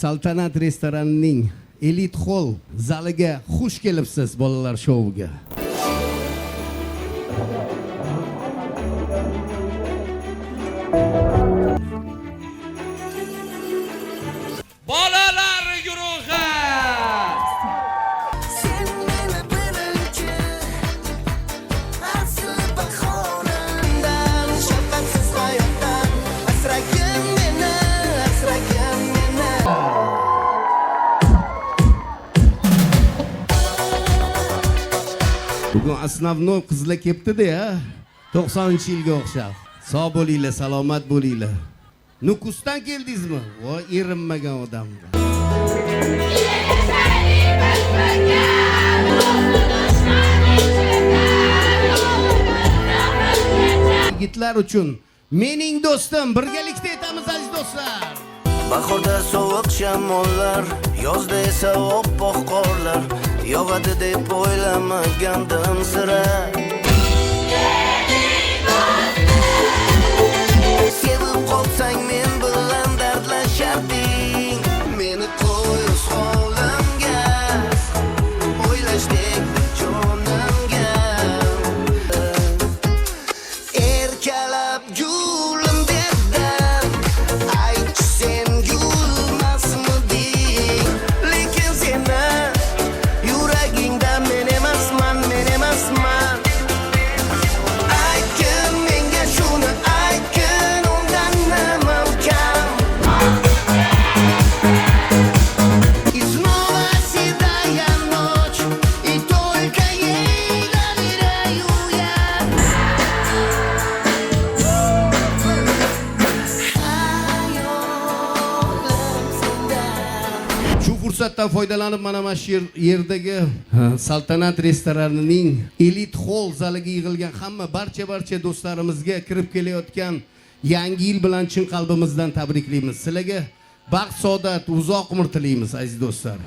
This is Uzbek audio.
Saltanat restoranining Elit Hall zaliga xush kelibsiz bolalar shouiga. Bolalar guruhi. Sen meni birinchi asl bahorimdan, shafqatsiz hayotdan asragin meni, asragin meni. Bugun основной qizlar kelibdi-da, ya. 90-yilga o'xshab. Sog' bo'linglar, salomat bo'linglar. Nukusdan keldingizmi? Voy, erinmagan odam. Yigitlar uchun mening do'stim birgalikda aytamiz, aziz do'stlar. Bahorda sovuq shamollar, yozda esa oppoq qorlar yog'adi deb o'ylamagandim sira. Sevib qolsang, men bilan dardlasharding. Meni qo'y o'z holimga, o'ylashdek jonimga. Erkalab gulim dedim, aytchi, sen gulmasmiding? Lekin seni yuragingda men emasman, men emasman. Aytgin menga shuni, aytgin, undan nima kam? И снова седая ночь, и только ей доверяю я. Hayolim senda. Shu fursatdan foydalanib mana shu yerdagi Saltanat restoranining Elit Hall zaliga yig'ilgan hamma barcha do'stlarimizga kirib kelayotgan yangi yil bilan chin qalbimizdan tabriklaymiz. Sizlarga baxt, saodat, uzoq umr tilaymiz, aziz do'stlar.